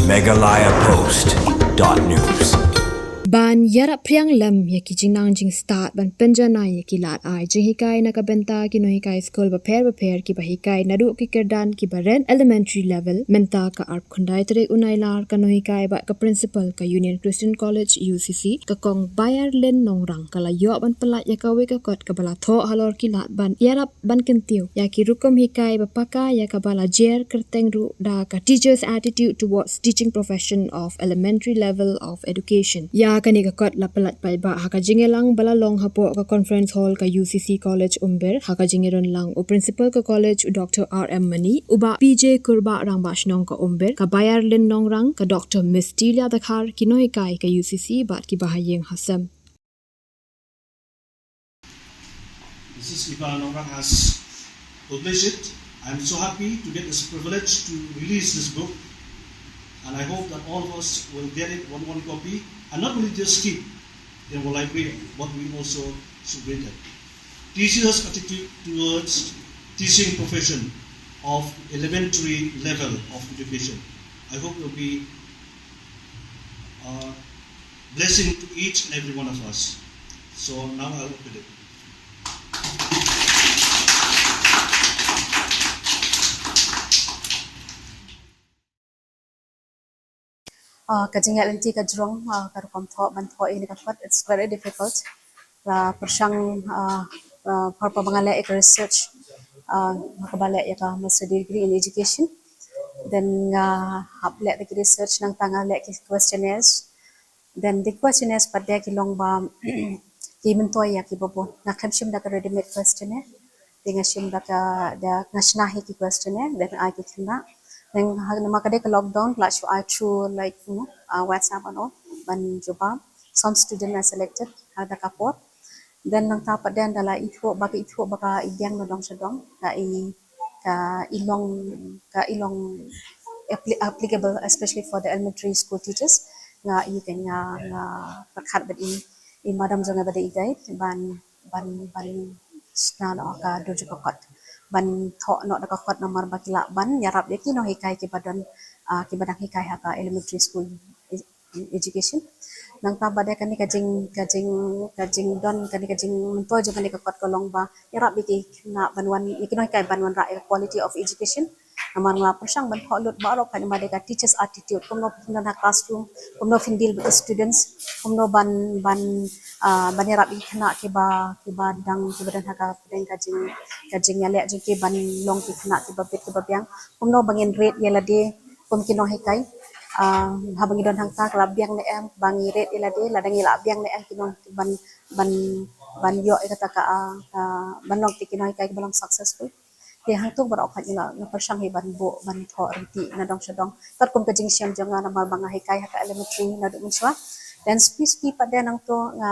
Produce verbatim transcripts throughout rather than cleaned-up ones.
Meghalaya Post dot news. Ban ïarap phriang lem ïa ki jingnang jingstad ban pynjanai ïa ki lad ai jinghikai na ka bynta ki nonghikai skul bapher bapher kiba hikai naduh ki kyrdan kiba ren elementary level, mynta ka arphew khyndai tarik u Nailar, ka nonghikai bad ka principal ka Union Christian College, U C C, ka Kong Bayarlin Nongrang, ka la ïoh ban pyllait ïa kawei ka kot kaba la thoh halor ki lad ban ïarap ban kyntiew ïa ki rukom hikai ba paka ïa kaba la jer kyrteng ruh da ka Teacher's Attitude Towards Teaching Profession of Elementary Level of Education. Ïa kane ka kot la pyllait paidbah ha ka jingïalang ba la long hapoh ka Conference Hall ka U C C College Umber, ha ka jingïadon lang u Principal ka college, u Doctor R M Mani, u Bah P J Kurbah, Rangbah Shnong ka Umber, ka Bayarlin Nongrang, ka Doctor Mistilia Dkhar, ki nonghikai ka U C C bad kiba ha ïing ha sem. Missus Iba Nongrang has published it. I'm so happy to get this privilege to release this book, and I hope that all of us will get it, one, one copy, and not only just keep in our library, but we also should read it. Teachers' attitude towards teaching profession of elementary level of education. I hope it will be a blessing to each and every one of us. So now I'll open it. Ah, ka jingïaid lynti ka jrong, ah, ka rukom thoh, ban thoh ïa kane ka kot, it's very difficult. La pyrshang, ah, ah, por ba nga leh ïa ka research, ah, ha kaba leh ïa ka master degree in education. Then nga hap leh da ki research, nangta nga leh ki questionnaires. Then the questionnaires pat de ki long ba ki myntoi ïa kiba bun. Nga khlem shim da ka ready made questionnaire. Te nga shim da ka, da nga shna hi ki questionnaire, then ai ki khynnah. Then ha, namar ka dei ka lockdown, la shu ai through, like, you know, uh, WhatsApp and all, ban jubab. Some student are selected ha da ka por. Then nangta pat de ynda la ithuh, ba ka ithuh ba ka i biang na dong sha dong, ka i, ka i long, ka i long appli-, applicable especially for the elementary school teachers. Nga i, ka nga, nga pyrkhat bad i, i madam jong nga ba dei i guide ban, ban, ban shna noh ka dur jong ka kot, ban thoh noh da ka kot namar ba ki lah ban ïarap ïa ki nonghikai kiba don, ah, kiba dang hikai ha ka elementary school education. Nangta pat de kane ka jing, ka jing, ka jingdon, kane ka jingmyntoi jong kane ka kot ka long ba ïarap ïa ki khynnah ban wan, ïa ki nonghikai ban wanrah ïa ka quality of education. Namar nga la pyrshang ban thoh lut baroh, kane namar de ka teacher's attitude, kumno phin don ha classroom, kumno phin deal with the students, kumno ban, ban, ah, ban ïarap ïa ki khynnah kiba, kiba dang, kiba don ha ka pdeng ka jing, ka jingïaleh jong ki, ban long ki khynnah kiba bit kiba biang, kumno ba ngin rate ïa lade kum ki nonghikai. Ah, haba ngi don hangta, ka la biang ne em, ba ngi rate ïa lade, lada ngi la biang ne em ki nong, ban, ban, ban ïoh ïa kata ka, ah, ka, ban long ki nonghikai kiba long successful. Te hangto baroh pat ngi la, nga pyrshang hi ban buh, ban thoh ryntih na dong sha dong, katkum ka jingshem jong nga namar ba nga hikai ha ka elementary naduh mynshuwa. Then spi spi pat de nangto nga,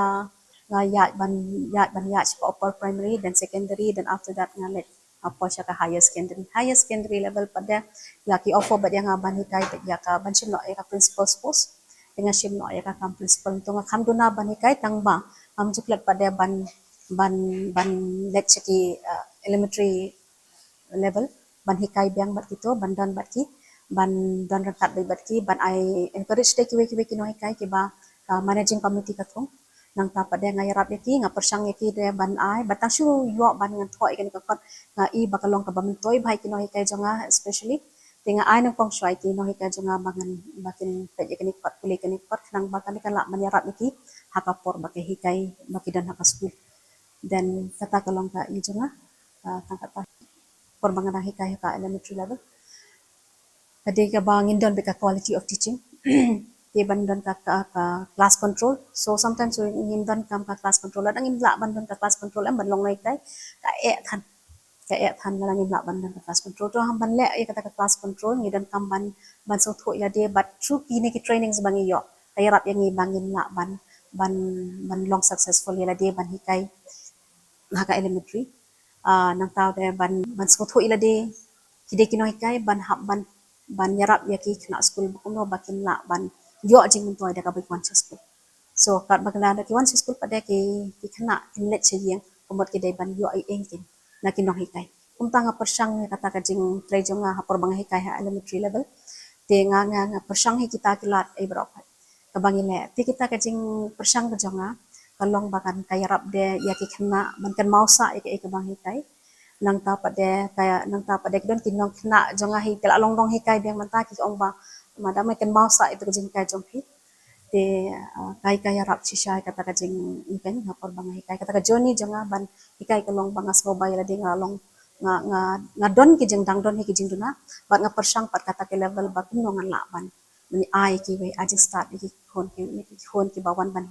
nga ïaid ban, ïaid ban ïaid sha ka upper primary, then secondary, then after that nga leit, ah, poi sha ka higher secondary. Higher secondary level pat de la ki offer bad ïa nga ban hikai bad ïa ka, ban shim noh ïa ka principal's post. Te nga shim noh ïa ka kam principal. Te nga kham duna ban hikai tang ba ngam ju klet pat de ban, ban, ban leit sha ki, ah, elementary level, ban hikai biang bad kito, ban don bad ki, ban don ryngkat bad, bad ki, ban ai encourage da kiwei kiwei ki nonghikai kiba, ah, managing committee ka thung. Nangta pat de nga ïarap ïa ki, nga pyrshang ïa ki de ban ai, ba tang shu ïoh ban ngan thoh ïa kane ka kot, nga i ba ka long kaba myntoi bha ïa ki nonghikai jong nga especially. Te nga ai nyngkong shuwa ïa ki nonghikai jong nga ba ngan, ba kin peit ïa kane ka kot, pule ïa kane ka kot, khnang ba kane kan lah ban ïarap ïa ki ha ka por ba ki hikai, ba ki don ha ka skul. Then kata ka long ka i jong nga, ah, tang kata. Por ba nga dang hikai ha ka elementary level, ka dei kaba ngin don beit ka quality of teaching. Te ban don ka, ka, ka class control. So sometimes ngin don kam ka class control. Lada ngim lah ban don ka class control em, ban long nonghikai, ka eh than. Ka eh than lada ngim lah ban don ka class control. To haba ban leh ïa kata ka class control, ngi donkam ban, ban sngewthuh ïa lade, bad through kine ki trainings ba ngi ïoh, ka ïarap ïa ngi ba ngin lah ban, ban, ban long successful ïa lade ban hikai ha ka elementary. Ah, nangta de ban, ban sngewthuh ïa lade, ki dei ki nonghikai, ban hap ban, ban ïarap ïa ki khynnah skul ba kumno ba kin lah ban ïoh jingmyntoi da kaba ki wan sha skul. So katba ki la da ki wan sha skul pat de ki, ki khynnah kin leit sha ïing, ka mut ki dei ban ïoh ei ei kin na ki nonghikai. Kumta nga pyrshang ïa kata ka jingtrei jong nga ha por ba nga hikai ha elementary level. Te nga nga nga pyrshang hi kita ki lad ei baroh pat kaba ngi leh. Te kita ka jingpyrshang ka jong nga ka long ba kan ka ïarap de ïa ki khynnah ban kynmaw sah ïa kaei kaba ngi hikai. Nangta pat de ka nangta pat de ki don ki nongkhynnah jong nga hi ki la long nonghikai biang mynta ki ong ba ma dang me kynmaw sah ïa ka jinghikai jong phi. Te uh, kai kai ïarap shisha ïa kata ka jinghikai nga por ba nga hikai kata ka journey jong nga ban hikai ka long ba nga sngew ba ïa lade nga long nga nga nga don ki jingdang don hi ki jingduna bad nga pyrshang pat kata ka level ba kumno ngan lah ban mani ai kiwei ai jingstad ïa ki khun ki ïa ki khun kiba wan ban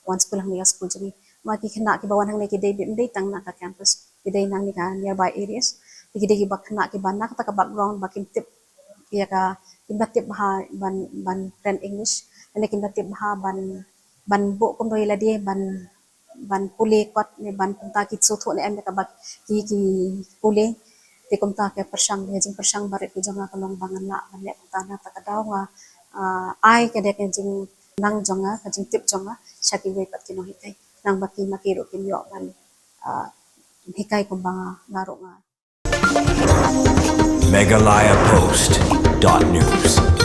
wan skul hangne ïa skul jong ngi. Ma ki khynnah kiba wan hangne ki dei bym dei tang na ka campus ki dei nangne ka nearby areas. Te ki dei kiba khynnah kiba na kata ka background ba kim tip ïa ka kim da tip bha ban ban kren English. Lane kim da tip bha ban ban buh kumno ïa lade ban ban pule kot ne ban kumta ki sngewthuh ne em ïa kaba ki ki pule. Te kumta ka pyrshang ïa jingpyrshang barit ki jong nga ka long ba ngan lah ban leh kumta na kata ka daw nga ah, ai ka dei ka jingnang jong nga ka jingtip jong nga sha kiwei pat ki nonghikai. Nang ba ki ma ki ruh kim ïoh ban ah, hikai kumba nga ruh nga. Meghalaya Post dot news.